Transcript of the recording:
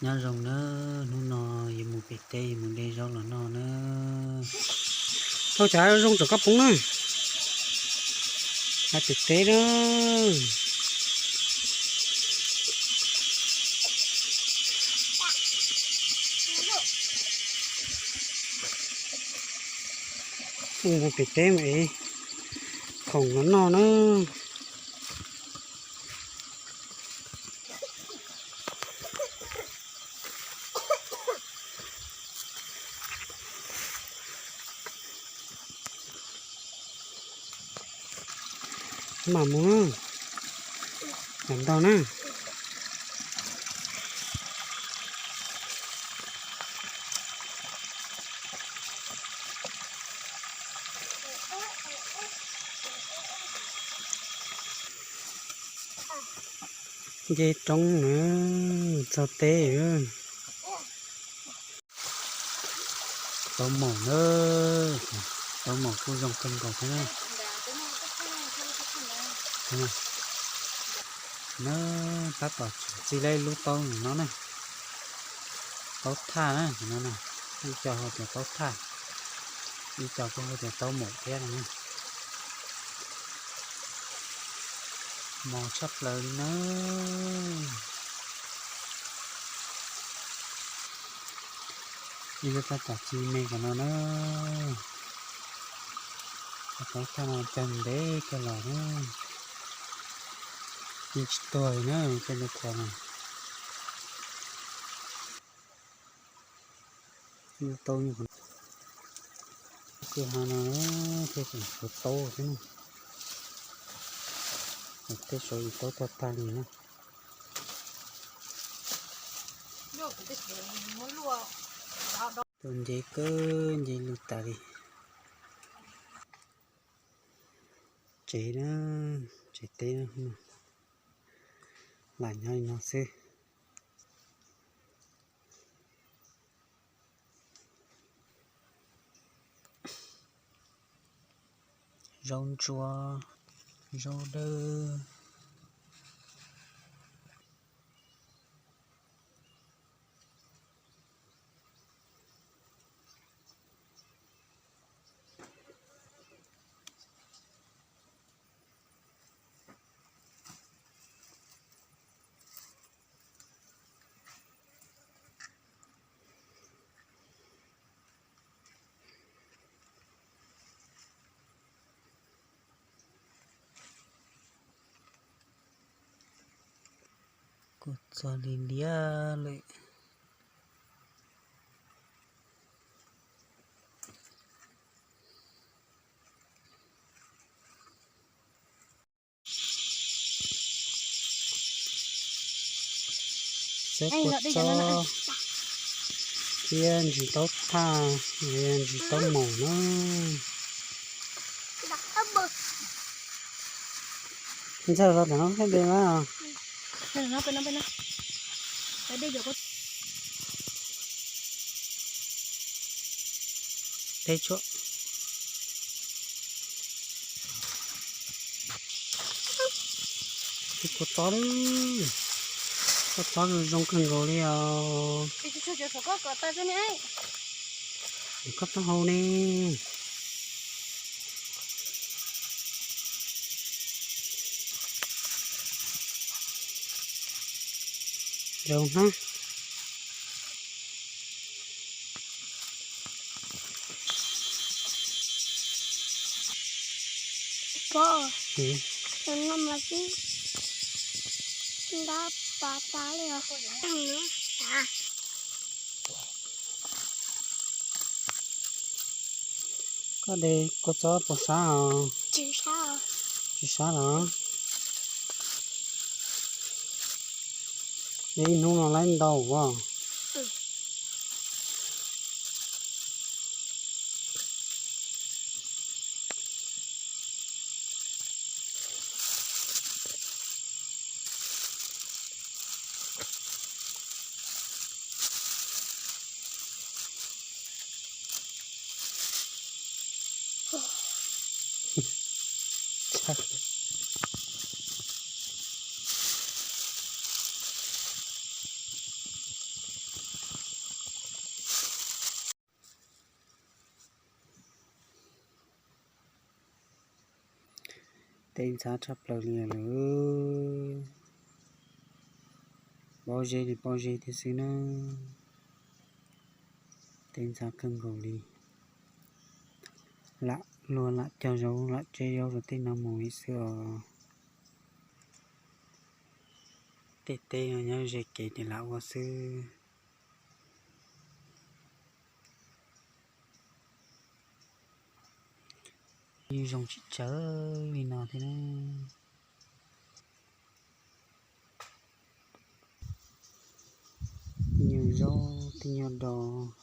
Nyob zoo nawb, hnub no yuav mus pem teb yuav mus de zaub los noj nawb. Thauj tsam zoo tsom koj poob na. Hais pem teb na. Mus pem teb mas es khoom los noj na. Mam mus, mam ntog na. Nce roob na, txog teb. Taub maum na, taub maum kuj zoo kawg nkaus thiab na. Na, tab tom txiv leb lub taub no na. Taub thaj na, no na. Ib co hu tias taub thaj, ib co kuj hu tias taub maum thiab no na. Mos tshaj plaws li na. Ib lub tab tom txiv me qhov no na. Taub thaj no cog ntev kawg los na, yeej tsis tuag li na, tej lub qhov no. Taub, kwj ha no thiaj tseem tshuav taub xwb na. Tej saud yus taub tag tag li na. Tuaj nce kawg nce lug tas li. Tsev na, tsev teb, lam nyob li no xwb. Zaub ntsuab, zaub dawb. Kuj txog li liab lawm. Xab kua txob thiab ntsis taub thaj, ntsis taub maum na. Ntxawg los tam no thiab de mas. Peb tshuab. Kua txob, kua txob zoo kawg nkaus li os. Koj txhob hau ne. Zoo na. Pog, no mas twb ntab pas tas li os. Koj de kua txob puas sab os? Tsis sab los? De ib hnub no laib ntau os. Teb ntxhab tshaj plaws li lawm. Pob zeb li pob zeb thiab xwb na. Teb ntxhab kawg nkaus li. Lam luag lam cog zaub lam tseb zaub rau tej no mus li xwb os. Tej teb no nyob ze kev ces lam ua xwb. Yeej zoo tsis tsawg li no thiab na. Tib nyuag zaub tib nyuag dos.